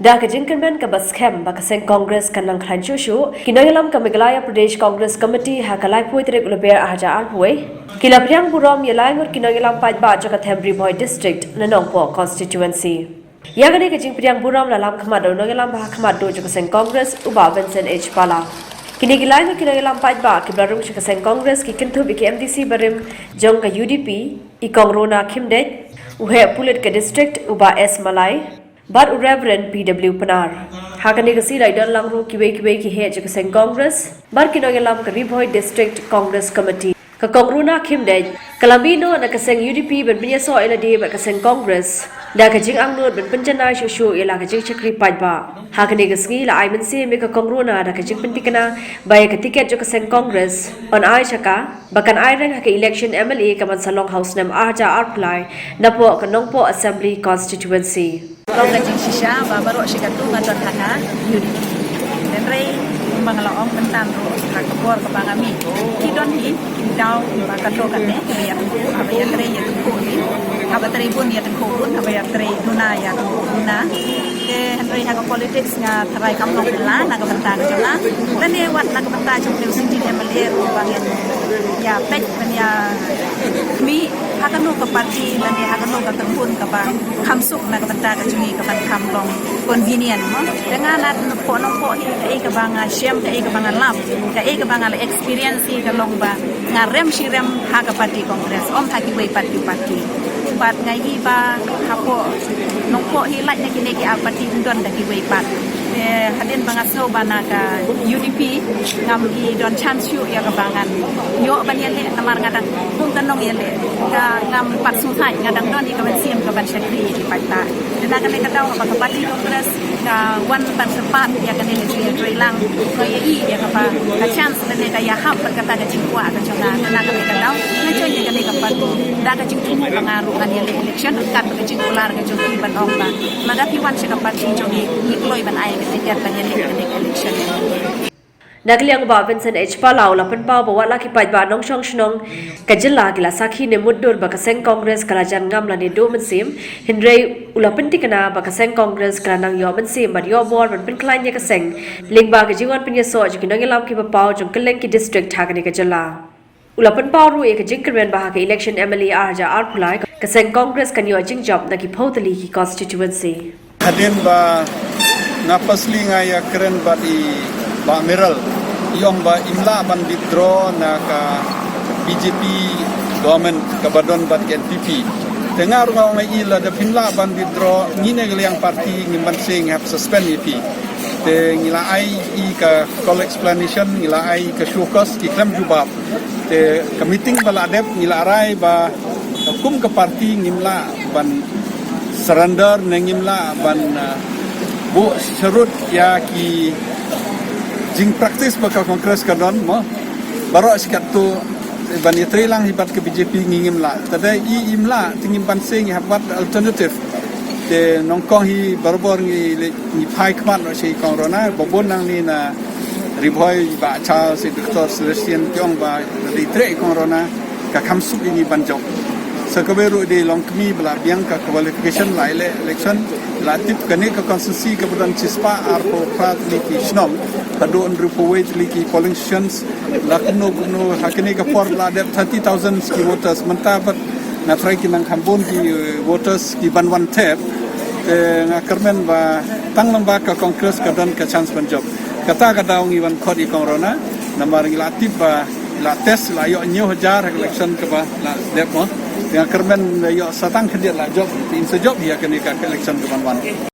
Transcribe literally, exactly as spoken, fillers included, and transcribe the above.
Da ka jingkyrmen kaba skhem ba ka seng Congress kan nang khlaiñ shuh shuh, ki nongïalam ka Meghalaya Pradesh Congress Committee ha ka laiphew tarik u Lber arhajar arphew, ki la pdiang burom ïa laingut ki nongïalam paidbah jong ka them Ri Bhoi District na Nongpoh Constituency. Ïa kane ka jingpdiang burom la lam khmat da u nongïalam ba ha khmat duh jong ka seng Congress u Bah Vincent H Pala. Kine ki laingut ki nongïalam paidbah kiba la rung sha ka seng Congress ki kynthup ïa ki MDC barim jong ka UDP, i Kong Rona Khymdeit, u heh pulit ka district u Bah S Malai, bad u Reverend P W Pnar. Ha kane ka sngi la ïadon lang ruh kiwei kiwei ki heh jong ka seng Congress bad ki nongïalam ka Ri Bhoi District Congress Committee. Ka Kong Rona Khymdeit ka la mih noh na ka seng UDP ban pynïasoh ïa lade bad ka seng Congress da ka jingangnud ban pynjanai shuh shuh ïa la ka jingshakri paidbah. Ha kane ka sngi la ai mynsiem ïa ka Kong Rona da ka jingpynthikna ba ïa ka tiket jong ka seng Congress yn ai sha ka ba kan aireng ha ka election MLA ka ban sa long ha u snem arhajar arphew lai napoh ka Nongpoh Assembly Constituency. Long ka jingshisha ba baroh shi katto nga don ha ka UDP. Hynrei kumba nga la ong mynta ruh ha ka por kaba nga mih, ki don hi ki daw ba katto katne kiba ïatyngkhuh, haba ïatrei ïatyngkhuh hi, haba trei bun ïatyngkhuh bun, haba ïatrei duna ïatyngkhuh duna. Te hynrei ha ka politics nga tharai kam long phylla na ka bynta ka jong nga. Lane wat na ka bynta jong u seng MLA ruh ba ngin ïa peit ban ïa mih ha kano ka party lane ha kano ka tyrkhong kaba kham suk na ka bynta ka jong ngi, ka ban kham long convenient mo. Te nga na Nongpoh, Nongpoh hi kaei kaba nga shem, kaei kaba nga lap, kaei kaba nga la experience hi ka long ba nga rem shi rem ha ka party Congress, ym ha kiwei pat ki party. Bad nga ïohi ba hapoh Nongpoh hi lait na kine ki ar party, ym don da kiwei pat. Te hadien ba nga sngew ba na ka UDP ngam i don chance shuh ïa kaba ngan ïoh ban ïaleh, namar nga dang kum ka nongïaleh, ka ngam pat sngewthuh, nga dang don ïa ka mynsiem ka ban shakri ïa ki paidbah. Te na kane ka daw haba ka party Congress ka wan ban kyrpad ïa kane ka jingïatreilang, ka ïohi ïa kaba ka chance lane ka ïahap bad kata ka jingkwah ka jong nga. Te na kane ka daw nga join ïa kane ka party da ka jingthmu ba nga ruh ngan ïaleh election ryngkat bad ka jingkular ka jong ki ban ong ba lada phi wan sha ka party jong ngi, ngi kloi ban ai ka tiket ban ïaleh kane ka election. Na ka liang u Bah Vincent H Pala u la pynpaw ba wat la ki paidbah nongshong shnong ka jylla ki la sakhi ne mutdur ba ka seng Congress ka la jan ngam lane duh mynsiem, hynrei u la pynthikna ba ka seng Congress ka la nang ïoh mynsiem bad ïoh bor ban pynkhlaiñ ïa ka seng lyngba ka jingwan pynïasoh jong ki nongïalam kiba paw jong kylleng ki district ha kane ka jylla. U la pynpaw ruh ïa ka jingkyrmen ba ha ka election MLA arhajar arphew lai ka seng Congress kan ïoh jingjop na ki phew tylli ki constituency. Hadien ba nga firstly nga ïakren bad i Bah Miral, i ong ba im lah ban withdraw na ka BJP government kaba don bad ka NPP. Te nga ruh nga ong ïa i, lada phim lah ban withdraw, ngi ne ka liang party ngim banse, ngi hap suspend ïa phi. Te ngi la ai i ka call explanation, ngi la ai ka show cause, ki khlem jubab. Te ka meeting ba la dep ngi la rai ba kum ka party ngim lah ban surrender ne ngim lah ban, uh, buh sharud ïa ki jingpractice ba ka Congress ka don mo. Baroh shi katto ban ïatreilang hi bad ka BJP ngi ngim lah. Te da i im lah, te ngim banse, ngi hap wad alternative. Te nyngkong hi barabor ngi leit ngi phai khmat noh sha i Kong Rona, ba bun nangne na Ri Bhoi, i Bah Charles, i Doctor Celestine ki ong ba lada i treh i Kong Rona ka kham suk ïa ngi ban jop. Sa kawei ruh dei long kmie ba la biang ka qualification la ïaleh election, la tip kane ka constituency kaba don shispah arphew phra tylli ki shnong, haduh hynriewphew wei tylli ki polling stations, la kumno kumno ha kane ka por la dep thirty thousand ki voters, mynta pat nga tharai ki nang kham bun ki, eh, voters ki ban wan thep. Te nga kyrmen ba tang lyngba ka Congress ka don ka chance ban jop. Kata ka daw ngi wan khot ïa i Kong Rona, namar ngi la tip ba la test, la ïoh hynñiew hajar ha ka election kaba la dep mo. Te nga kyrmen ïoh sa tang khyndiat la jop, te in sa jop ïa kane ka election ka ban wan.